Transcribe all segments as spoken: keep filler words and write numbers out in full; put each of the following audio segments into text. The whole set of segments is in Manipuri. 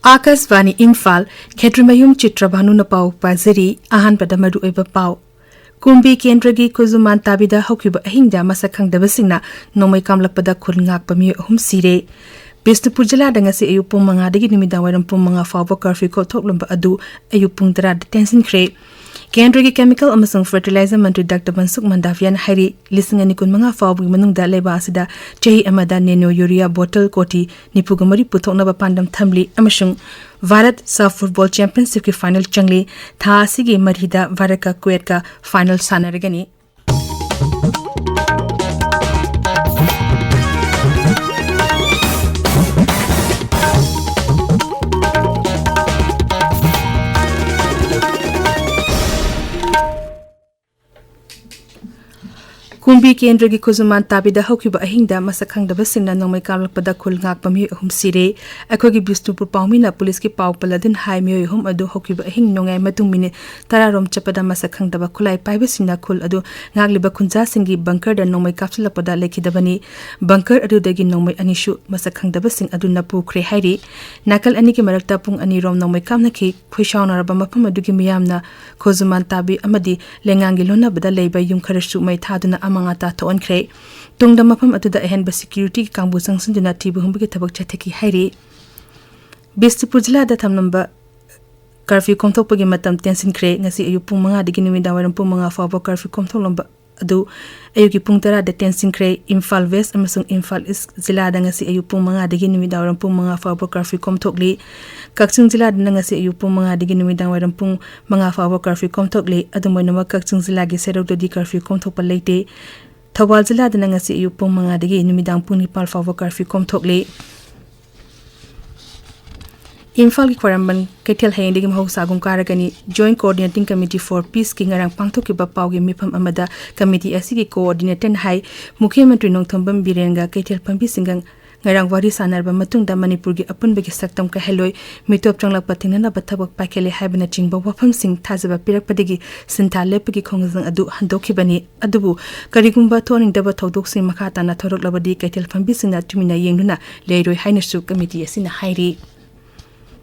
ꯑꯥꯀꯥꯁꯕꯥꯅꯤ ꯏꯝꯐꯥꯜ, ꯈꯦꯇ꯭ꯔꯤꯃꯌꯨꯝ ꯆꯤꯇ꯭ꯔꯚꯥꯅꯨꯅ ꯄꯥꯎ ꯄꯥꯖꯔꯤ꯫ ꯑꯍꯥꯟꯕꯗ ꯃꯔꯨꯑꯣꯏꯕ ꯄꯥꯎ꯫ ꯀꯨꯝꯕꯤ ꯀꯦꯟꯗ꯭ꯔꯒꯤ ꯈꯨꯖꯨꯃꯥꯟ ꯇꯥꯕꯤꯗ ꯍꯧꯈꯤꯕ ꯑꯍꯤꯡꯗ ꯃꯁꯛ ꯈꯪꯗꯕꯁꯤꯡꯅ ꯅꯣꯡꯃꯩ ꯀꯥꯞꯂꯛꯄꯗ ꯈꯨꯜ ꯉꯥꯛꯄ ꯃꯤꯑꯣꯏ ꯑꯍꯨꯝ ꯁꯤꯔꯦ꯫ ꯕꯤꯁꯅꯨꯄꯨꯔ ꯖꯤꯂꯥꯗ ꯉꯁꯤ ꯑꯌꯨꯛ ꯄꯨꯡ ꯃꯉꯥꯗꯒꯤ ꯅꯨꯃꯤꯗꯥꯡ ꯋꯥꯏꯔꯝ ꯄꯨꯡ ꯃꯉꯥ ꯐꯥꯎꯕ ꯀꯔꯐ꯭ꯌꯨ ꯀꯣꯛꯊꯣꯛꯂꯝꯕ ꯑꯗꯨ ꯑꯌꯨꯛ ꯄꯨꯡ ꯇꯔꯥꯗ ꯇꯦꯟꯁꯤꯟꯈ꯭ꯔꯦ꯫ ꯀꯦꯟꯗ꯭ꯔꯒꯤ ꯀꯦꯃꯤꯀꯦꯜ ꯑꯃꯁꯨꯡ ꯐꯔꯇꯤꯂꯥꯏꯖꯔ ꯃꯟꯇ꯭ꯔꯤ ꯗꯥꯛꯇꯔ ꯃꯟꯁꯨꯈ ꯃꯟꯗꯥꯚꯤꯌꯥꯅ ꯍꯥꯏꯔꯤ, ꯂꯤꯁꯤꯡ ꯑꯅꯤ ꯀꯨꯟꯃꯉꯥ ꯐꯥꯎꯕꯒꯤ ꯃꯅꯨꯡꯗ ꯂꯩꯕꯥꯛ ꯑꯁꯤꯗ ꯆꯍꯤ ꯑꯃꯗ ꯅꯦꯅꯣ ꯌꯨꯔꯤꯌꯥ ꯕꯣꯇꯜ ꯀꯣꯇꯤ ꯅꯤꯐꯨꯒ ꯃꯔꯤ ꯄꯨꯊꯣꯛꯅꯕ ꯄꯥꯟꯗꯝ ꯊꯝꯂꯤ ꯑꯃꯁꯨꯡ ꯚꯥꯔꯠ ꯁꯥꯐ ꯐꯨꯠꯕꯣꯜ ꯆꯦꯝꯄꯤꯌꯟꯁꯤꯞꯀꯤ ꯐꯥꯏꯅꯦꯜ ꯆꯪꯂꯤ꯫ ꯊꯥ ꯑꯁꯤꯒꯤ ꯃꯔꯤꯗ ꯚꯥꯔꯠꯀ ꯀꯨꯋꯦꯠꯀ ꯐꯥꯏꯅꯦꯜ ꯁꯥꯟꯅꯔꯒꯅꯤ꯫ ꯀꯨꯝꯕꯤ ꯀꯦꯟꯗ꯭ꯔꯒꯤ ꯈꯨꯖꯨꯃꯥꯟ ꯇꯥꯕꯤꯗ ꯍꯧꯈꯤꯕ ꯑꯍꯤꯡꯗ ꯃꯁꯛ ꯈꯪꯗꯕꯁꯤꯡꯅ ꯅꯣꯡꯃꯩ ꯀꯥꯞꯂꯛꯄꯗ ꯈꯨꯜ ꯉꯥꯛꯄ ꯃꯤꯑꯣꯏ ꯑꯍꯨꯝ ꯁꯤꯔꯦ꯫ ꯑꯩꯈꯣꯏꯒꯤ ꯕꯤꯁꯅꯨꯄꯨꯔ ꯄꯥꯎꯃꯤꯅ ꯄꯨꯂꯤꯁꯀꯤ ꯄꯥꯎ ꯄꯜꯂꯗꯨꯅ ꯍꯥꯏ, ꯃꯤꯑꯣꯏ ꯑꯍꯨꯝ ꯑꯗꯨ ꯍꯧꯈꯤꯕ ꯑꯍꯤꯡ ꯅꯣꯡꯌꯥꯏ ꯃꯇꯨꯡ ꯃꯤꯅꯤꯠ ꯇꯔꯥꯔꯣꯝ ꯆꯠꯄꯗ ꯃꯁꯛ ꯈꯪꯗꯕ ꯈꯨꯠꯂꯥꯏ ꯄꯥꯏꯕꯁꯤꯡꯅ ꯈꯨꯜ ꯑꯗꯨ ꯉꯥꯛꯂꯤꯕ ꯈꯨꯟꯖꯥꯁꯤꯡꯒꯤ ꯕꯪꯀꯔꯗ ꯅꯣꯡꯃꯩ ꯀꯥꯞꯁꯤꯜꯂꯛꯄꯗ ꯂꯩꯈꯤꯗꯕꯅꯤ꯫ ꯕꯪꯀꯔ ꯑꯗꯨꯗꯒꯤ ꯅꯣꯡꯃꯩ ꯑꯅꯤꯁꯨ ꯃꯁꯛ ꯈꯪꯗꯕꯁꯤꯡ ꯑꯗꯨꯅ ꯄꯨꯈ꯭ꯔꯦ ꯍꯥꯏꯔꯤ꯫ ꯅꯥꯀꯜ ꯑꯅꯤꯒꯤ ꯃꯔꯛꯇ ꯄꯨꯡ ꯑꯅꯤꯔꯣꯝ ꯅꯣꯡꯃꯩ ꯀꯥꯞꯅꯈꯤ꯫ ꯈꯣꯏꯁꯥꯎꯅꯔꯕ ꯃꯐꯝ ꯑꯗꯨꯒꯤ ꯃꯤꯌꯥꯝꯅ ꯈꯣꯖꯨꯃꯥꯟ ꯇꯥꯕꯤ ꯑꯃꯗꯤ ꯂꯩꯉꯥꯡꯒꯤ ꯂꯣꯟꯅꯕꯗ ꯂꯩꯕ ꯌꯨꯝ ꯈꯔꯁꯨ ꯃꯩ ꯊꯥꯗꯨꯅ ꯑꯃꯥꯡ ꯑꯇꯥ ꯊꯣꯛꯍꯟꯈ꯭ꯔꯦ꯫ ꯇꯨꯡꯗ ꯃꯐꯝ ꯑꯗꯨꯗ ꯑꯍꯦꯟꯕ ꯁꯦꯀ꯭ꯌꯨꯔꯤꯇꯤꯒꯤ ꯀꯥꯡꯕꯨ ꯆꯪꯁꯤꯟꯗꯨꯅ ꯊꯤꯕ ꯍꯨꯝꯕꯒꯤ ꯊꯕꯛ ꯆꯠꯊꯈꯤ ꯍꯥꯏꯔꯤ꯫ ꯕꯤꯁꯅꯨꯄꯨꯔ ꯖꯤꯂꯥꯗ ꯊꯝꯂꯝꯕ ꯀꯔꯐ꯭ꯌꯨ ꯀꯣꯝꯊꯣꯛꯄꯒꯤ ꯃꯇꯝ ꯇꯦꯟꯁꯤꯟꯈ꯭ꯔꯦ꯫ ꯉꯁꯤ ꯑꯌꯨꯛ ꯄꯨꯡ ꯃꯉꯥꯗꯒꯤ ꯅꯨꯃꯤꯗꯥꯡ ꯋꯥꯏꯔꯝ ꯄꯨꯡ ꯃꯉꯥ ꯐꯥꯎꯕ ꯀꯔꯐ꯭ꯌꯨ ꯀꯣꯝꯊꯣꯛꯂꯝꯕ ꯑꯗꯨ ꯑꯌꯨꯛꯀꯤ ꯄꯨꯡ ꯇꯔꯥꯗ ꯇꯦꯟꯁꯤꯟꯈ꯭ꯔꯦ꯫ ꯏꯝꯐꯥꯜ ꯋꯦꯁ ꯑꯃꯁꯨꯡ ꯏꯝꯐꯥꯜ ꯏꯁ ꯖꯤꯂꯥꯗ ꯉꯁꯤ ꯑꯌꯨꯛ ꯄꯨꯡ ꯃꯉꯥꯗꯒꯤ ꯅꯨꯃꯤꯗꯥꯡ ꯋꯥꯏꯔꯝ ꯄꯨꯡ ꯃꯉꯥ ꯐꯥꯎꯕ ꯀꯔꯐ꯭ꯌꯨ ꯀꯣꯝꯊꯣꯛꯂꯤ꯫ ꯀꯛꯆꯤꯡ ꯖꯤꯂꯥꯗꯅ ꯉꯁꯤ ꯑꯌꯨꯛ ꯄꯨꯡ ꯃꯉꯥꯗꯒꯤ ꯅꯨꯃꯤꯗꯥꯡ ꯋꯥꯏꯔꯝ ꯄꯨꯡ ꯃꯉꯥ ꯐꯥꯎꯕ ꯀꯔꯐ꯭ꯌꯨ ꯀꯣꯝꯊꯣꯛꯂꯤ꯫ ꯑꯗꯨꯝ ꯑꯣꯏꯅꯃꯛ, ꯀꯛꯆꯤꯡ ꯖꯤꯂꯥꯒꯤ ꯁꯦꯔꯧꯗꯗꯤ ꯀꯔꯐ꯭ꯌꯨ ꯀꯣꯝꯊꯣꯛꯄ ꯂꯩꯇꯦ꯫ ꯊꯧꯕꯥꯜ ꯖꯤꯂꯥꯗꯅ ꯉꯁꯤ ꯑꯌꯨꯛ ꯄꯨꯡ ꯃꯉꯥꯗꯒꯤ ꯅꯨꯃꯤꯗꯥꯡ ꯄꯨꯡ ꯅꯤꯄꯥꯜ ꯐꯥꯎꯕ ꯀꯔꯐ꯭ꯌꯨ ꯀꯣꯝꯊꯣꯛꯂꯤ꯫ ꯏꯝꯐꯥꯜꯒꯤ ꯈ꯭ꯋꯥꯏꯔꯝꯕꯟ ꯀꯩꯊꯦꯜ ꯍꯌꯦꯡꯗꯒꯤ ꯃꯍꯧꯁꯥꯒꯨꯝ ꯀꯥꯔꯒꯅꯤ꯫ Joint Coordinating Committee for Peace ꯀꯤ ꯉꯔꯥꯡ ꯄꯥꯡꯊꯣꯛꯈꯤꯕ ꯄꯥꯎꯒꯤ ꯃꯤꯐꯝ ꯑꯃꯗ ꯀꯃꯤꯇꯤ ꯑꯁꯤꯒꯤ ꯀꯣꯑꯣꯔꯗꯤꯅꯦꯇꯔꯅ ꯍꯥꯏ, ꯃꯨꯈ꯭ꯌ ꯃꯟꯇ꯭ꯔꯤ ꯅꯣꯡꯊꯣꯝꯕꯝ ꯕꯤꯔꯦꯟꯒ ꯀꯩꯊꯦꯜ ꯐꯝꯕꯤꯁꯤꯡꯒ ꯉꯔꯥꯡ ꯋꯥꯔꯤ ꯁꯥꯟꯅꯔꯕ ꯃꯇꯨꯡꯗ ꯃꯅꯤꯄꯨꯔꯒꯤ ꯑꯄꯨꯟꯕꯒꯤ ꯁꯛꯇꯝ ꯀꯥꯏꯍꯜꯂꯣꯏ, ꯃꯤꯇꯣꯞ ꯆꯪꯂꯛꯄ ꯊꯤꯡꯅꯅꯕ ꯊꯕꯛ ꯄꯥꯏꯈꯠꯂꯦ ꯍꯥꯏꯕꯅꯆꯤꯡꯕ ꯋꯥꯐꯝꯁꯤꯡ ꯊꯥꯖꯕ ꯄꯤꯔꯛꯄꯗꯒꯤ ꯁꯤꯟꯊꯥ ꯂꯦꯞꯄꯒꯤ ꯈꯣꯡꯖꯪ ꯑꯗꯨ ꯍꯟꯗꯣꯛꯈꯤꯕꯅꯤ꯫ ꯑꯗꯨꯕꯨ ꯀꯔꯤꯒꯨꯝꯕ ꯊꯣꯛꯍꯟꯅꯤꯡꯗꯕ ꯊꯧꯗꯣꯛꯁꯤꯡ ꯃꯈꯥ ꯇꯥꯅ ꯊꯣꯔꯛꯂꯕꯗꯤ ꯀꯩꯊꯦꯜ ꯐꯝꯕꯤꯁꯤꯡꯅ ꯇꯨꯃꯤꯟꯅ ꯌꯦꯡꯗꯨꯅ ꯂꯩꯔꯣꯏ ꯍꯥꯏꯅꯁꯨ ꯀꯃꯤꯇꯤ ꯑꯁꯤꯅ ꯍꯥꯏꯔꯤ꯫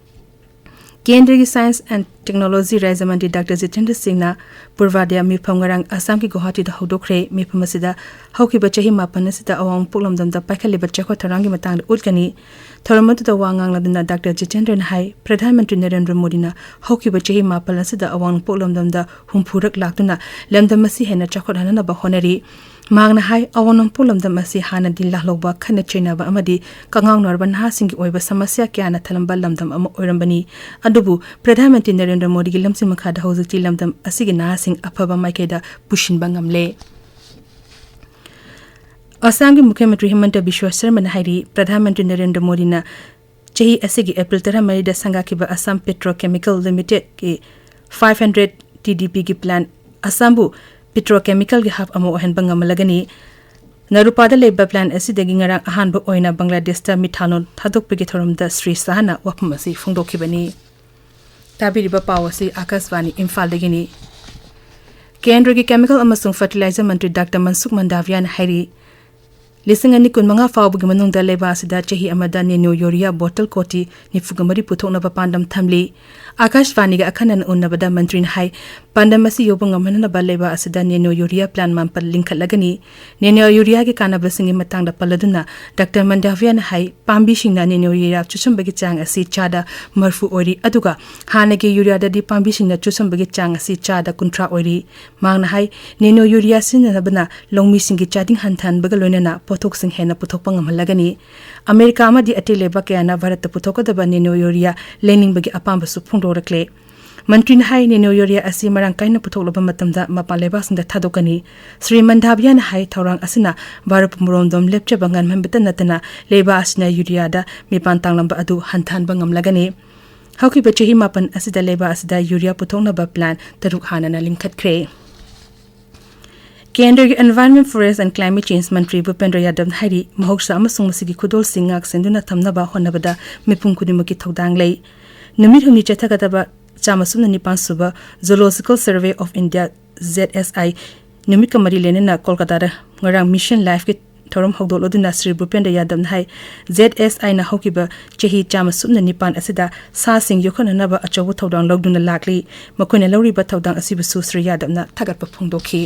ꯀꯦꯟꯗ꯭ꯔꯒꯤ Science and Technology ꯔꯥꯖ꯭ꯌ ꯃꯟꯇ꯭ꯔꯤ ꯗꯥꯛꯇꯔ ꯖꯤꯇꯦꯟꯗ꯭ꯔ ꯁꯤꯡꯅ ꯄꯨꯔꯕꯥꯗꯤꯌꯥ ꯃꯤꯐꯝ ꯉꯔꯥꯡ ꯑꯁꯥꯝꯒꯤ ꯒꯨꯋꯥꯍꯥꯇꯤꯗ ꯍꯧꯗꯣꯛꯈ꯭ꯔꯦ꯫ ꯃꯤꯐꯝ ꯑꯁꯤꯗ ꯍꯧꯈꯤꯕ ꯆꯍꯤ ꯃꯥꯄꯟ ꯑꯁꯤꯗ ꯑꯋꯥꯡ ꯅꯣꯡꯄꯣꯛ ꯂꯝꯗꯝꯗ ꯄꯥꯏꯈꯠꯂꯤꯕ ꯆꯥꯎꯈꯠ ꯊꯧꯔꯥꯡꯒꯤ ꯃꯇꯥꯡꯗ ꯎꯠꯀꯅꯤ꯫ ꯊꯧꯔꯝ ꯑꯗꯨꯗ ꯋꯥ ꯉꯥꯡꯂꯗꯨꯅ ꯗꯥꯛꯇꯔ ꯖꯤꯇꯦꯟꯗ꯭ꯔꯅ ꯍꯥꯏ, ꯄ꯭ꯔꯙꯥꯟ ꯃꯟꯇ꯭ꯔꯤ ꯅꯔꯦꯟꯗ꯭ꯔ ꯃꯣꯗꯤꯅ ꯍꯧꯈꯤꯕ ꯆꯍꯤ ꯃꯥꯄꯟ ꯑꯁꯤꯗ ꯑꯋꯥꯡ ꯅꯣꯡꯄꯣꯛ ꯂꯝꯗꯝꯗ ꯍꯨꯝꯐꯨꯔꯛ ꯂꯥꯛꯇꯨꯅ ꯂꯝꯗꯝ ꯑꯁꯤ ꯍꯦꯟꯅ ꯆꯥꯎꯈꯠꯍꯟꯅꯕ ꯍꯣꯠꯅꯔꯤ꯫ ꯃꯍꯥꯛꯅ ꯍꯥꯏ, ꯑꯋꯥꯡ ꯅꯣꯡꯄꯣꯛ ꯂꯝꯗꯝ ꯑꯁꯤ ꯍꯥꯟꯅꯗꯤ ꯂꯥꯜꯍꯧꯕ, ꯈꯠꯅ ꯆꯩꯅꯕ ꯑꯃꯗꯤ ꯀꯉꯥꯎꯅꯔꯕ ꯅꯍꯥꯁꯤꯡꯒꯤ ꯑꯣꯏꯕ ꯁꯃꯁ꯭ꯌꯥ ꯀꯌꯥꯅ ꯊꯜꯂꯝꯕ ꯂꯝꯗꯝ ꯑꯃ ꯑꯣꯏꯔꯝꯕꯅꯤ꯫ ꯑꯗꯨꯕꯨ ꯄ꯭ꯔꯙꯥꯟ ꯃꯟꯇ꯭ꯔꯤ ꯅꯔꯦꯟꯗ꯭ꯔ ꯃꯣꯗꯤꯒꯤ ꯂꯝꯖꯤꯡ ꯃꯈꯥꯗ ꯍꯧꯖꯤꯛꯇꯤ ꯂꯝꯗꯝ ꯑꯁꯤꯒꯤ ꯅꯍꯥꯁꯤꯡ ꯑꯐꯕ ꯃꯥꯏꯀꯩꯗ ꯄꯨꯁꯤꯟꯕ ꯉꯝꯂꯦ꯫ ꯑꯁꯥꯝꯒꯤ ꯃꯨꯈ꯭ꯌ ꯃꯟꯇ꯭ꯔꯤ ꯍꯤꯃꯟꯇ ꯕꯤꯁ꯭ꯋ ꯁꯔꯃꯅ ꯍꯥꯏꯔꯤ, ꯄ꯭ꯔꯙꯥꯟ ꯃꯟꯇ꯭ꯔꯤ ꯅꯔꯦꯟꯗ꯭ꯔ ꯃꯣꯗꯤꯅ ꯆꯍꯤ ꯑꯁꯤꯒꯤ ꯑꯦꯄ꯭ꯔꯤꯜ ꯇꯔꯥꯃꯔꯤꯗ ꯁꯪꯒꯥꯈꯤꯕ ꯑꯁꯥꯝ ꯄꯦꯇ꯭ꯔꯣ ꯀꯦꯃꯤꯀꯦꯜ ꯂꯤꯃꯤꯇꯦꯗꯀꯤ five hundred T D P ꯒꯤ ꯄ꯭ꯂꯥꯟ ꯑꯁꯥꯝꯕꯨ ꯄꯦꯇ꯭ꯔꯣ ꯀꯦꯃꯤꯀꯦꯜꯒꯤ ꯍꯕ ꯑꯃ ꯑꯣꯏꯍꯟꯕ ꯉꯝꯍꯜꯂꯒꯅꯤ꯫ ꯅꯔꯨꯄꯥꯗ ꯂꯩꯕ ꯄ꯭ꯂꯥꯟ ꯑꯁꯤꯗꯒꯤ ꯉꯔꯥꯡ ꯑꯍꯥꯟꯕ ꯑꯣꯏꯅ ꯕꯪꯒ꯭ꯂꯥꯗꯦꯁꯇ ꯃꯤꯊꯥꯅꯣꯜ ꯊꯥꯗꯣꯛꯄꯒꯤ ꯊꯧꯔꯝꯗ ꯁ꯭ꯔꯤ ꯁꯥꯍꯅ ꯋꯥꯐꯝ ꯑꯁꯤ ꯐꯣꯡꯗꯣꯛꯈꯤꯕꯅꯤ꯫ ꯇꯥꯕꯤꯔꯤꯕ ꯄꯥꯎ ꯑꯁꯤ ꯑꯥꯀꯥꯁꯕꯥꯅꯤ ꯏꯝꯐꯥꯜꯗꯒꯤꯅꯤ꯫ ꯀꯦꯟꯗ꯭ꯔꯒꯤ ꯀꯦꯃꯤꯀꯦꯜ ꯑꯃꯁꯨꯡ ꯐꯔꯇꯤꯂꯥꯏꯖꯔ ꯃꯟꯇ꯭ꯔꯤ ꯗꯥꯛꯇꯔ ꯃꯟꯁꯨꯈ ꯃꯟꯗꯥꯚꯤꯌꯥꯅ ꯍꯥꯏꯔꯤ, ꯂꯤꯁꯤꯡ ꯑꯅꯤ ꯀꯨꯟꯃꯉꯥ ꯐꯥꯎꯕꯒꯤ ꯃꯅꯨꯡꯗ ꯂꯩꯕꯥꯛ ꯑꯁꯤꯗ ꯆꯍꯤ ꯑꯃꯗ ꯅꯦꯅꯣ ꯌꯨꯔꯤꯌꯥ ꯕꯣꯇꯜ ꯀꯣꯇꯤ ꯅꯤꯐꯨꯒ ꯃꯔꯤ ꯄꯨꯊꯣꯛꯅꯕ ꯄꯥꯟꯗꯝ ꯊꯝꯂꯤ꯫ ꯑꯥꯀꯥꯁꯕꯥꯅꯤꯒ ꯑꯈꯟꯅꯅ ꯎꯟꯅꯕꯗ ꯃꯟꯇ꯭ꯔꯤꯅ ꯍꯥꯏ, ꯄꯥꯟꯗꯝ ꯑꯁꯤ ꯌꯧꯕ ꯉꯝꯍꯟꯅꯕ ꯂꯩꯕꯥꯛ ꯑꯁꯤꯗ ꯅꯦꯅꯣ ꯌꯨꯔꯤꯌꯥ ꯄ꯭ꯂꯥꯟ ꯃꯥꯄꯜ ꯂꯤꯡꯈꯠꯂꯒꯅꯤ꯫ ꯅꯦꯅꯣ ꯌꯨꯔꯤꯌꯥꯒꯤ ꯀꯥꯟꯅꯕꯁꯤꯡꯒꯤ ꯃꯇꯥꯡꯗ ꯄꯜꯂꯗꯨꯅ ꯗꯥꯛꯇꯔ ꯃꯟꯗꯥꯚꯤꯌꯥꯅ ꯍꯥꯏ, ꯄꯥꯝꯕꯤꯁꯤꯡꯅ ꯅꯦꯅꯣ ꯌꯨꯔꯤꯌꯥ ꯆꯨꯞꯁꯤꯟꯕꯒꯤ ꯆꯥꯡ ꯑꯁꯤ ꯆꯥꯗ ꯃꯔꯐꯨ ꯑꯣꯏꯔꯤ, ꯑꯗꯨꯒ ꯍꯥꯟꯅꯒꯤ ꯌꯨꯔꯤꯌꯥꯗꯗꯤ ꯄꯥꯝꯕꯤꯁꯤꯡꯅ ꯆꯨꯞꯁꯤꯟꯕꯒꯤ ꯆꯥꯡ ꯑꯁꯤ ꯆꯥꯗ ꯀꯨꯟꯊ꯭ꯔꯥ ꯑꯣꯏꯔꯤ꯫ ꯃꯍꯥꯛꯅ ꯍꯥꯏ, ꯅꯦꯅꯣ ꯌꯨꯔꯤꯌꯥ ꯁꯤꯖꯤꯟꯅꯕꯅ ꯂꯧꯃꯤꯁꯤꯡꯒꯤ ꯆꯥꯗꯤꯡ ꯍꯟꯊꯍꯟꯕꯒ ꯂꯣꯏꯅꯅ ꯄꯣꯠꯊꯣꯛꯁꯤꯡ ꯍꯦꯟꯅ ꯄꯨꯊꯣꯛꯄ ꯉꯝꯍꯜꯂꯒꯅꯤ꯫ ꯑꯃꯦꯔꯤꯀꯥ ꯑꯃꯗꯤ ꯑꯇꯩ ꯂꯩꯕꯥꯛ ꯀꯌꯥꯅ ꯚꯥꯔꯠꯇ ꯄꯨꯊꯣꯛꯀꯗꯕ ꯅꯦꯅꯣ ꯌꯨꯔꯤꯌꯥ ꯂꯩꯅꯤꯡꯕꯒꯤ ꯑꯄꯥꯝꯕꯁꯨ ꯐꯣꯡꯗꯣꯔꯛꯂꯦ꯫ ꯃꯟꯇ꯭ꯔꯤꯅ ꯍꯥꯏ, ꯅꯦꯅꯣ ꯌꯨꯔꯤꯌꯥ ꯑꯁꯤ ꯃꯔꯥꯡ ꯀꯥꯏꯅ ꯄꯨꯊꯣꯛꯂꯕ ꯃꯇꯝꯗ ꯃꯄꯥꯟ ꯂꯩꯕꯥꯛꯁꯤꯡꯗ ꯊꯥꯗꯣꯛꯀꯅꯤ꯫ ꯁ꯭ꯔꯤ ꯃꯟꯗꯥꯚꯤꯌꯥꯅ ꯍꯥꯏ, ꯊꯧꯔꯥꯡ ꯑꯁꯤꯅ ꯚꯥꯔꯠꯄꯨ ꯃꯔꯣꯝꯗꯣꯝ ꯂꯦꯞꯆꯕ ꯉꯝꯍꯟꯕꯇ ꯅꯠꯇꯅ ꯂꯩꯕꯥꯛ ꯑꯁꯤꯅ ꯌꯨꯔꯤꯌꯥꯗ ꯃꯤꯄꯥꯟ ꯇꯥꯡꯂꯝꯕ ꯑꯗꯨ ꯍꯟꯊꯍꯟꯕ ꯉꯝꯂꯒꯅꯤ꯫ ꯍꯧꯈꯤꯕ ꯆꯍꯤ ꯃꯥꯄꯟ ꯑꯁꯤꯗ ꯂꯩꯕꯥꯛ ꯑꯁꯤꯗ ꯌꯨꯔꯤꯌꯥ ꯄꯨꯊꯣꯛꯅꯕ ꯄ꯭ꯂꯥꯟ ꯇꯔꯨꯛ ꯍꯥꯟꯅꯅ ꯂꯤꯡꯈꯠꯈ꯭ꯔꯦ꯫ ꯀꯦꯟꯗ꯭ꯔꯒꯤ Environment, Forest and Climate Change ꯃꯟꯇ꯭ꯔꯤ ꯚꯨꯄꯦꯟꯗ꯭ꯔ ꯌꯥꯗꯕꯅ ꯍꯥꯏꯔꯤ, ꯃꯍꯧꯁꯥ ꯑꯃꯁꯨꯡ ꯃꯁꯤꯒꯤ ꯈꯨꯗꯣꯜꯁꯤꯡ ꯉꯥꯛ ꯁꯦꯟꯗꯨꯅ ꯊꯝꯅꯕ ꯍꯣꯠꯅꯕꯗ ꯃꯤꯄꯨꯝ ꯈꯨꯗꯤꯡꯃꯛꯀꯤ ꯊꯧꯗꯥꯡ ꯂꯩ꯫ ꯅꯨꯃꯤꯠ ꯍꯨꯝꯅꯤ ꯆꯠꯊꯒꯗꯕ ꯆꯥꯝꯃ ꯁꯨꯞꯅ ꯅꯤꯄꯥꯟ ꯁꯨꯕ Zoological Survey of India, Z S I, ꯅꯨꯃꯤꯠꯀ ꯃꯔꯤ ꯂꯩꯅꯅ ꯀꯣꯜꯀꯇꯥꯗ ꯉꯔꯥꯡ Mission Lifeꯀꯤ ꯊꯧꯔꯝ ꯍꯧꯗꯣꯛꯂꯗꯨꯅ ꯁ꯭ꯔꯤ ꯚꯨꯄꯦꯟꯗ꯭ꯔ ꯌꯥꯗꯕꯅ ꯍꯥꯏ, ꯖꯦꯗ ꯑꯦꯁ ꯑꯥꯏꯅ ꯍꯧꯈꯤꯕ ꯆꯍꯤ ꯆꯥꯝꯃ ꯁꯨꯞꯅ ꯅꯤꯄꯥꯟ ꯑꯁꯤꯗ ꯁꯥꯁꯤꯡ ꯌꯣꯛꯈꯠꯅꯅꯕ ꯑꯆꯧꯕ ꯊꯧꯗꯥꯡ ꯂꯧꯗꯨꯅ ꯂꯥꯛꯂꯤ꯫ ꯃꯈꯣꯏꯅ ꯂꯧꯔꯤꯕ ꯊꯧꯗꯥꯡ ꯑꯁꯤꯕꯨꯁꯨ ꯁ꯭ꯔꯤ ꯌꯥꯗꯕꯅ ꯊꯥꯒꯠꯄ ꯐꯣꯡꯗꯣꯛꯈꯤ꯫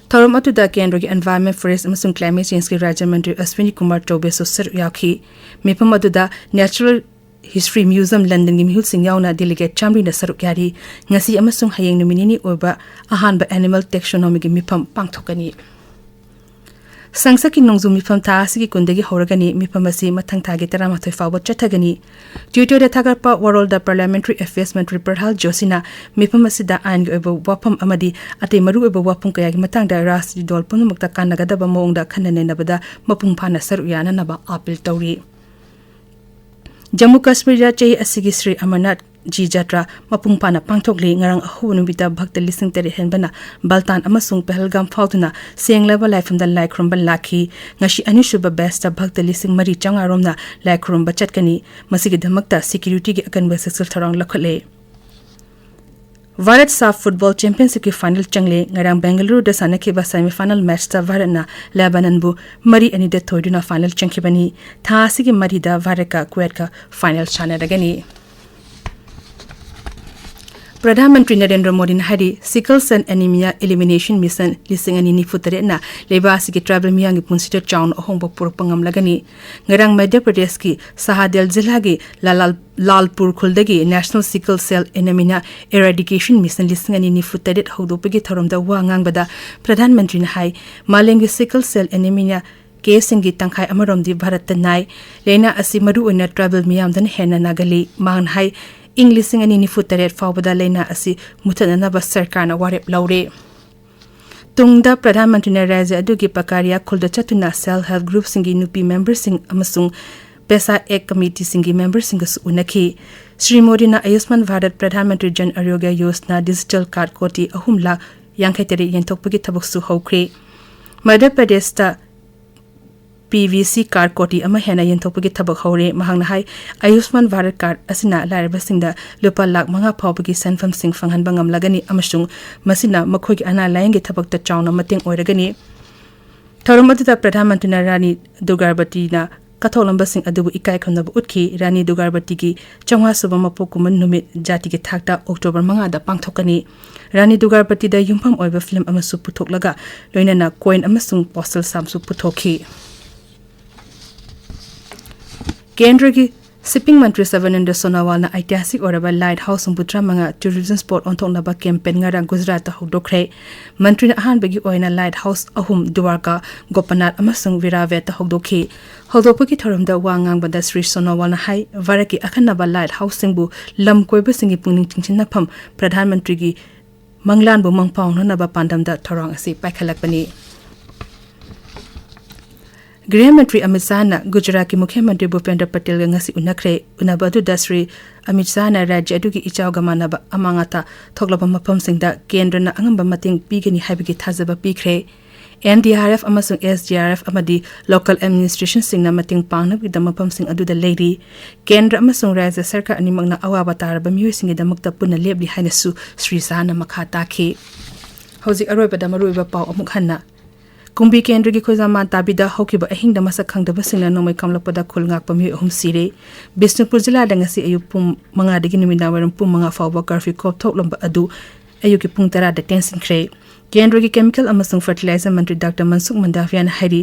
ꯊꯧꯔꯝ ꯑꯗꯨꯗ ꯀꯦꯟꯗ꯭ꯔꯒꯤ Environment, Forest ꯑꯃꯁꯨꯡ Climate Changeꯀꯤ ꯔꯥꯖ꯭ꯌ ꯃꯟꯇ꯭ꯔꯤ ꯑꯁ꯭ꯋꯤꯅꯤ ꯀꯨꯃꯥꯔ ꯆꯧꯕꯦꯁꯨ ꯁꯔꯨꯛ ꯌꯥꯈꯤ꯫ ꯃꯤꯐꯝ ꯑꯗꯨꯗ Natural History Museum ꯂꯟꯗꯟꯒꯤ ꯃꯤꯍꯨꯠꯁꯤꯡ ꯌꯥꯎꯅ delegate ꯆꯥꯃꯔꯤꯅ ꯁꯔꯨꯛ ꯌꯥꯔꯤ꯫ ꯉꯁꯤ ꯑꯃꯁꯨꯡ ꯍꯌꯦꯡ ꯅꯨꯃꯤꯠ ꯅꯤꯅꯤ ꯑꯣꯏꯕ ꯑꯍꯥꯟꯕ Animal Taxonomyꯒꯤ ꯃꯤꯐꯝ ꯄꯥꯡꯊꯣꯛꯀꯅꯤ꯫ ꯁꯪꯁꯠꯀꯤ ꯅꯣꯡꯖꯨ ꯃꯤꯐꯝ ꯊꯥ ꯑꯁꯤꯒꯤ ꯀꯨꯟꯗꯒꯤ ꯍꯧꯔꯒꯅꯤ꯫ ꯃꯤꯐꯝ ꯑꯁꯤ ꯃꯊꯪ ꯊꯥꯒꯤ ꯇꯔꯥꯃꯥꯊꯣꯏ ꯐꯥꯎꯕ ꯆꯠꯊꯒꯅꯤ꯫ Twitterꯗ ꯊꯥꯒꯠꯄ ꯋꯥꯔꯣꯜꯗ Parliamentary Affairs ꯃꯟꯇ꯭ꯔꯤ ꯄ꯭ꯔꯍꯥꯜ ꯖꯣꯁꯤꯅ ꯃꯤꯐꯝ ꯑꯁꯤꯗ ꯑꯥꯏꯟꯒꯤ ꯑꯣꯏꯕ ꯋꯥꯐꯝ ꯑꯃꯗꯤ ꯑꯇꯩ ꯃꯔꯨꯑꯣꯏꯕ ꯋꯥꯐꯝ ꯀꯌꯥꯒꯤ ꯃꯇꯥꯡꯗ ꯔꯥꯖꯅꯤꯇꯤ ꯗꯣꯜ ꯄꯨꯝꯅꯃꯛꯇ ꯀꯥꯟꯅꯒꯗꯕ ꯃꯑꯣꯡꯗ ꯈꯟꯅ ꯅꯩꯅꯕꯗ ꯃꯄꯨꯡ ꯐꯥꯅ ꯁꯔꯨꯛ ꯌꯥꯅꯅꯕ ꯑꯥꯄꯤꯜ ꯇꯧꯔꯤ꯫ ꯖꯝꯃꯨ ꯀꯥꯁꯃꯤꯔꯗ ꯆꯍꯤ ꯑꯁꯤꯒꯤ ꯁ꯭ꯔꯤ ꯑꯃꯔꯅꯥꯊ ꯖꯤ ꯖꯇ꯭ꯔꯥ ꯃꯄꯨꯡ ꯐꯥꯅ ꯄꯥꯡꯊꯣꯛꯂꯤ꯫ ꯉꯔꯥꯡ ꯑꯍꯧꯕ ꯅꯨꯃꯤꯠꯇ ꯚꯛꯇ ꯂꯤꯁꯤꯡ ꯇꯔꯦꯠ ꯍꯦꯟꯕꯅ ꯕꯜꯇꯥꯟ ꯑꯃꯁꯨꯡ ꯄꯍꯜꯒꯥꯝ ꯐꯥꯎꯗꯨꯅ ꯁꯦꯡꯂꯕ ꯂꯥꯏꯐꯝꯗ ꯂꯥꯏ ꯈꯨꯔꯨꯝꯕ ꯂꯥꯛꯈꯤ꯫ ꯉꯁꯤ ꯑꯅꯤꯁꯨꯕ batchꯇ ꯚꯛꯇ ꯂꯤꯁꯤꯡ ꯃꯔꯤ ꯆꯥꯝꯃꯉꯥ ꯔꯣꯝꯅ ꯂꯥꯏ ꯈꯨꯔꯨꯝꯕ ꯆꯠꯀꯅꯤ꯫ ꯃꯁꯤꯒꯤꯗꯃꯛꯇ securityꯒꯤ ꯑꯀꯟꯕ ꯆꯦꯛꯁꯤꯜ ꯊꯧꯔꯥꯡ ꯂꯧꯈꯠꯂꯦ꯫ Bharat SAFF Football Championshipꯀꯤ final ꯆꯪꯂꯦ꯫ ꯉꯔꯥꯡ ꯕꯦꯡꯒꯂꯨꯔꯨꯗ ꯁꯥꯟꯅꯈꯤꯕ semifinal matchꯇ ꯚꯥꯔꯠꯅ ꯂꯦꯕꯥꯅꯟꯕꯨ ꯃꯔꯤ ꯑꯅꯤꯗ ꯊꯣꯏꯗꯨꯅ final ꯆꯪꯈꯤꯕꯅꯤ꯫ ꯊꯥ ꯑꯁꯤꯒꯤ ꯃꯔꯤꯗ ꯚꯥꯔꯠꯀ ꯀꯨꯋꯦꯠꯀ final ꯁꯥꯟꯅꯔꯒꯅꯤ꯫ ꯄ꯭ꯔꯙꯥꯟ ꯃꯟꯇ꯭ꯔꯤ ꯅꯔꯦꯟꯗ꯭ꯔ ꯃꯣꯗꯤꯅ ꯍꯥꯏꯔꯤ, Sickle Cell Anemia Elimination Mission ꯂꯤꯁꯤꯡ ꯑꯅꯤ ꯅꯤꯐꯨ ꯇꯔꯦꯠꯅ ꯂꯩꯕꯥꯛ ꯑꯁꯤꯒꯤ tribal ꯃꯤꯌꯥꯝꯒꯤ ꯄꯨꯟꯁꯤꯗ ꯆꯥꯎꯅ ꯑꯍꯣꯡꯕ ꯄꯨꯔꯛꯄ ꯉꯝꯂꯒꯅꯤ꯫ ꯉꯔꯥꯡ ꯃꯙ꯭ꯌ ꯄ꯭ꯔꯗꯦꯁꯀꯤ ꯁꯍꯥꯗꯦꯜ ꯖꯤꯂꯥꯒꯤ ꯂꯥꯂꯥꯜ-, ꯂꯥꯜꯄꯨꯔ ꯈꯨꯜꯗꯒꯤ National Sickle Cell Anemia Eradication Mission ꯂꯤꯁꯤꯡ ꯑꯅꯤ ꯅꯤꯐꯨ ꯇꯔꯦꯠ ꯍꯧꯗꯣꯛꯄꯒꯤ ꯊꯧꯔꯝꯗ ꯋꯥ ꯉꯥꯡꯕꯗ ꯄ꯭ꯔꯙꯥꯟ ꯃꯟꯇ꯭ꯔꯤꯅ ꯍꯥꯏ, ꯃꯥꯂꯦꯝꯒꯤ sickle cell anemia caseꯁꯤꯡꯒꯤ ꯇꯪꯈꯥꯏ ꯑꯃꯔꯣꯝꯗꯤ ꯚꯥꯔꯠꯇ ꯅꯥꯏ꯫ ꯂꯥꯏꯅꯥ ꯑꯁꯤ ꯃꯔꯨꯑꯣꯏꯅ tribal ꯃꯤꯌꯥꯝꯗꯅ ꯍꯦꯟꯅ ꯅꯥꯒꯜꯂꯤ꯫ ꯃꯍꯥꯛꯅ ꯍꯥꯏ, ꯏꯪ ꯂꯤꯁꯤꯡ ꯑꯅꯤ ꯅꯤꯐꯨ ꯇꯔꯦꯠ ꯐꯥꯎꯕꯗ ꯂꯥꯏꯅꯥ ꯑꯁꯤ ꯃꯨꯊꯠꯅꯅꯕ ꯁꯔꯀꯥꯔꯅ ꯋꯥꯔꯦꯞ ꯂꯧꯔꯦ꯫ ꯇꯨꯡꯗ ꯄ꯭ꯔꯙꯥꯟ ꯃꯟꯇ꯭ꯔꯤꯅ ꯔꯥꯖ꯭ꯌ ꯑꯗꯨꯒꯤ ꯄꯀꯥꯔꯤꯌꯥ ꯈꯨꯜꯗ ꯆꯠꯇꯨꯅ self help groupꯁꯤꯡꯒꯤ ꯅꯨꯄꯤ memberꯁꯤꯡ ꯑꯃꯁꯨꯡ PESA Act committeeꯁꯤꯡꯒꯤ memberꯁꯤꯡꯒꯁꯨ ꯎꯅꯈꯤ꯫ ꯁ꯭ꯔꯤ ꯃꯣꯗꯤꯅ ꯑꯌꯨꯁꯃꯥꯟ ꯚꯥꯔꯠ ꯄ꯭ꯔꯙꯥꯟ ꯃꯟꯇ꯭ꯔꯤ ꯖꯟ ꯑꯔꯣꯒ꯭ꯌ ꯌꯣꯖꯅꯥ digital card ꯀꯣꯇꯤ ꯑꯍꯨꯝ ꯂꯥꯈ ꯌꯥꯡꯈꯩ ꯇꯔꯦꯠ ꯌꯦꯟꯊꯣꯛꯄꯒꯤ ꯊꯕꯛꯁꯨ ꯍꯧꯈ꯭ꯔꯦ꯫ ꯃꯙ꯭ꯌ ꯄ꯭ꯔꯗꯦꯁꯇ PVC card ꯀꯣꯇꯤ ꯑꯃ ꯍꯦꯟꯅ ꯌꯦꯟꯊꯣꯛꯄꯒꯤ ꯊꯕꯛ ꯍꯧꯔꯦ꯫ ꯃꯍꯥꯛꯅ ꯍꯥꯏ, ꯑꯌꯨꯁꯃꯥꯟ ꯚꯥꯔꯠ card ꯑꯁꯤꯅ ꯂꯥꯏꯔꯕꯁꯤꯡꯗ ꯂꯨꯄꯥ ꯂꯥꯈ ꯃꯉꯥ ꯐꯥꯎꯕꯒꯤ ꯁꯦꯟꯐꯝꯁꯤꯡ ꯐꯪꯍꯟꯕ ꯉꯝꯂꯒꯅꯤ ꯑꯃꯁꯨꯡ ꯃꯁꯤꯅ ꯃꯈꯣꯏꯒꯤ ꯑꯅꯥ ꯂꯥꯌꯦꯡꯒꯤ ꯊꯕꯛꯇ ꯆꯥꯎꯅ ꯃꯇꯦꯡ ꯑꯣꯏꯔꯒꯅꯤ꯫ ꯊꯧꯔꯝ ꯑꯗꯨꯗ ꯄ꯭ꯔꯙꯥꯟ ꯃꯟꯇ꯭ꯔꯤꯅ ꯔꯥꯅꯤ ꯗꯨꯔꯒꯥꯕꯇꯤꯅ ꯀꯠꯊꯣꯛꯂꯝꯕꯁꯤꯡ ꯑꯗꯨꯕꯨ ꯏꯀꯥꯏ ꯈꯨꯝꯅꯕ ꯎꯠꯈꯤ꯫ ꯔꯥꯅꯤ ꯗꯨꯔꯒꯥꯕꯇꯤꯒꯤ ꯆꯥꯝꯃꯉꯥ ꯁꯨꯕ ꯃꯄꯣꯛ ꯀꯨꯝꯑꯣꯟ ꯅꯨꯃꯤꯠ ꯖꯥꯇꯤꯒꯤ ꯊꯥꯛꯇ ꯑꯣꯛꯇꯣꯕꯔ ꯃꯉꯥꯗ ꯄꯥꯡꯊꯣꯛꯀꯅꯤ꯫ ꯔꯥꯅꯤ ꯗꯨꯔꯒꯥꯕꯇꯤꯗ ꯌꯨꯝꯐꯝ ꯑꯣꯏꯕ ꯐꯤꯂꯝ ꯑꯃꯁꯨ ꯄꯨꯊꯣꯛꯂꯒ ꯂꯣꯏꯅꯅ ꯀꯣꯏꯟ ꯑꯃꯁꯨꯡ ꯄꯣꯁꯇꯦꯜ ꯁ꯭ꯇꯥꯝꯁꯨ ꯄꯨꯊꯣꯛꯈꯤ꯫ ꯀꯦꯟꯗ꯭ꯔꯒꯤ ꯁꯤꯞꯄꯤꯡ ꯃꯟꯇ꯭ꯔꯤ ꯁꯔꯕꯥꯅꯟꯗ ꯁꯣꯅꯣꯋꯥꯜꯅ ꯑꯩꯇꯤꯍꯥꯁꯤꯛ ꯑꯣꯏꯔꯕ ꯂꯥꯏꯠ ꯍꯥꯎꯁ ꯍꯨꯝꯐꯨꯇꯔꯥ ꯃꯉꯥ ꯇꯨꯔꯤꯖꯝ ꯁ꯭ꯄꯣꯠ ꯑꯣꯟꯊꯣꯛꯅꯕ ꯀꯦꯝꯄꯦꯟ ꯉꯔꯥꯡ ꯒꯨꯖꯔꯥꯠꯇ ꯍꯧꯗꯣꯛꯈ꯭ꯔꯦ꯫ ꯃꯟꯇ꯭ꯔꯤꯅ ꯑꯍꯥꯟꯕꯒꯤ ꯑꯣꯏꯅ ꯂꯥꯏꯠ ꯍꯥꯎꯁ ꯑꯍꯨꯝ ꯗ꯭ꯋꯥꯔꯀꯥ, ꯒꯣꯄꯅꯥꯊ ꯑꯃꯁꯨꯡ ꯚꯤꯔꯥꯚꯦꯠꯇ ꯍꯧꯗꯣꯛꯈꯤ꯫ ꯍꯧꯗꯣꯛꯄꯒꯤ ꯊꯧꯔꯝꯗ ꯋꯥ ꯉꯥꯡꯕꯗ ꯁ꯭ꯔꯤ ꯁꯣꯅꯣꯋꯥꯜꯅ ꯍꯥꯏ, ꯚꯥꯔꯠꯀꯤ ꯑꯈꯟꯅꯕ ꯂꯥꯏꯠ ꯍꯥꯎꯁꯁꯤꯡꯕꯨ ꯂꯝ ꯀꯣꯏꯕꯁꯤꯡꯒꯤ ꯄꯨꯛꯅꯤꯡ ꯆꯤꯡꯁꯤꯟꯅꯐꯝ ꯄ꯭ꯔꯙꯥꯟ ꯃꯟꯇ꯭ꯔꯤꯒꯤ ꯃꯪꯂꯥꯟꯕꯨ ꯃꯪ ꯄꯥꯎꯅꯅꯕ ꯄꯥꯟꯗꯝꯗ ꯊꯧꯔꯥꯡ ꯑꯁꯤ ꯄꯥꯏꯈꯠꯂꯛꯄꯅꯤ꯫ ꯒ꯭ꯔꯤꯍ ꯃꯟꯇ꯭ꯔꯤ ꯑꯃꯤꯠ ꯁꯥꯍꯅ ꯒꯨꯖꯔꯥꯠꯀꯤ ꯃꯨꯈ꯭ꯌ ꯃꯟꯇ꯭ꯔꯤ ꯚꯨꯄꯦꯟꯗ꯭ꯔ ꯄꯇꯦꯜꯒ ꯉꯁꯤ ꯎꯅꯈ꯭ꯔꯦ꯫ ꯎꯅꯕ ꯑꯗꯨꯗ ꯁ꯭ꯔꯤ ꯑꯃꯤꯠ ꯁꯥꯍꯅ ꯔꯥꯖ꯭ꯌ ꯑꯗꯨꯒꯤ ꯏꯆꯥꯎꯒ ꯃꯥꯟꯅꯕ ꯑꯃꯥꯡ ꯑꯇꯥ ꯊꯣꯛꯂꯕ ꯃꯐꯝꯁꯤꯡꯗ ꯀꯦꯟꯗ꯭ꯔꯅ ꯑꯉꯝꯕ ꯃꯇꯦꯡ ꯄꯤꯒꯅꯤ ꯍꯥꯏꯕꯒꯤ ꯊꯥꯖꯕ ꯄꯤꯈ꯭ꯔꯦ꯫ ꯑꯦꯟ.ꯗꯤ.ꯑꯥꯔ.ꯑꯦꯐ ꯑꯃꯁꯨꯡ ꯑꯦꯁ.ꯗꯤ.ꯑꯥꯔ.ꯑꯦꯐ ꯑꯃꯗꯤ ꯂꯣꯀꯦꯜ ꯑꯦꯗꯃꯤꯅꯤꯁꯇ꯭ꯔꯦꯁꯟꯁꯤꯡꯅ ꯃꯇꯦꯡ ꯄꯥꯡꯅꯕꯒꯤꯗꯃꯛ ꯃꯐꯝꯁꯤꯡ ꯑꯗꯨꯗ ꯂꯩꯔꯤ꯫ ꯀꯦꯟꯗ꯭ꯔ ꯑꯃꯁꯨꯡ ꯔꯥꯖ꯭ꯌ ꯁꯔꯀꯥꯔ ꯑꯅꯤꯃꯛꯅ ꯑꯋꯥꯕ ꯇꯥꯔꯕ ꯃꯤꯑꯣꯏꯁꯤꯡꯒꯤꯗꯃꯛꯇ ꯄꯨꯟꯅ ꯂꯦꯞꯂꯤ ꯍꯥꯏꯅꯁꯨ ꯁ꯭ꯔꯤ ꯁꯥꯍꯅ ꯃꯈꯥ ꯇꯥꯈꯤ꯫ ꯍꯧꯖꯤꯛ ꯑꯔꯣꯏꯕꯗ ꯃꯔꯨꯑꯣꯏꯕ ꯄꯥꯎ ꯑꯃꯨꯛ ꯍꯟꯅ꯫ ꯀꯨꯝꯕꯤ ꯀꯦꯟꯗ꯭ꯔꯒꯤ ꯈꯨꯖꯥꯃꯥꯟ ꯇꯥꯕꯤꯗ ꯍꯧꯈꯤꯕ ꯑꯍꯤꯡꯗ ꯃꯁꯛ ꯈꯪꯗꯕꯁꯤꯡꯅ ꯅꯣꯡꯃꯩ ꯀꯥꯞꯂꯛꯄꯗ ꯈꯨꯜ ꯉꯥꯛꯄ ꯃꯤꯑꯣꯏ ꯑꯍꯨꯝ ꯁꯤꯔꯦ꯫ ꯕꯤꯁꯅꯨꯄꯨꯔ ꯖꯤꯂꯥꯗ ꯉꯁꯤ ꯑꯌꯨꯛ ꯄꯨꯡ ꯃꯉꯥꯗꯒꯤ ꯅꯨꯃꯤꯗꯥꯡ ꯋꯥꯏꯔꯝ ꯄꯨꯡ ꯃꯉꯥ ꯐꯥꯎꯕ ꯀꯔꯐ꯭ꯌꯨ ꯀꯣꯞꯊꯣꯛꯂꯝꯕ ꯑꯗꯨ ꯑꯌꯨꯛꯀꯤ ꯄꯨꯡ ꯇꯔꯥꯗ ꯇꯦꯟꯁꯤꯟꯈ꯭ꯔꯦ꯫ ꯀꯦꯟꯗ꯭ꯔꯒꯤ ꯀꯦꯃꯤꯀꯦꯜ ꯑꯃꯁꯨꯡ ꯐꯔꯇꯤꯂꯥꯏꯖꯔ ꯃꯟꯇ꯭ꯔꯤ ꯗꯥꯛꯇꯔ ꯃꯟꯁꯨꯈ ꯃꯟꯗꯥꯚꯤꯌꯥꯅ ꯍꯥꯏꯔꯤ,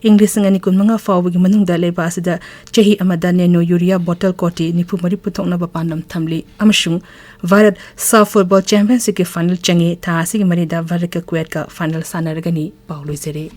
ꯏꯪ ꯂꯤꯁꯤꯡ ꯑꯅꯤ ꯀꯨꯟꯃꯉꯥ ꯐꯥꯎꯕꯒꯤ ꯃꯅꯨꯡꯗ ꯂꯩꯕꯥꯛ ꯑꯁꯤꯗ ꯆꯍꯤ ꯑꯃꯗ ꯅꯦꯅꯣ ꯌꯨꯔꯤꯌꯥ ꯕꯣꯇꯜ ꯀꯣꯇꯤ ꯅꯤꯐꯨ ꯃꯔꯤ ꯄꯨꯊꯣꯛꯅꯕ ꯄꯥꯟꯗꯝ ꯊꯝꯂꯤ ꯑꯃꯁꯨꯡ ꯚꯥꯔꯠ ꯁꯥꯐ ꯐꯨꯠꯕꯣꯜ ꯆꯦꯝꯄꯤꯌꯟꯁꯤꯞꯀꯤ ꯐꯥꯏꯅꯦꯜ ꯆꯪꯉꯤ꯫ ꯊꯥ ꯑꯁꯤꯒꯤ ꯃꯔꯤꯗ ꯚꯥꯔꯠꯀ ꯀꯨꯋꯦꯠꯀ ꯐꯥꯏꯅꯦꯜ ꯁꯥꯟꯅꯔꯒꯅꯤ꯫ ꯄꯥꯎ ꯂꯣꯏꯖꯔꯦ꯫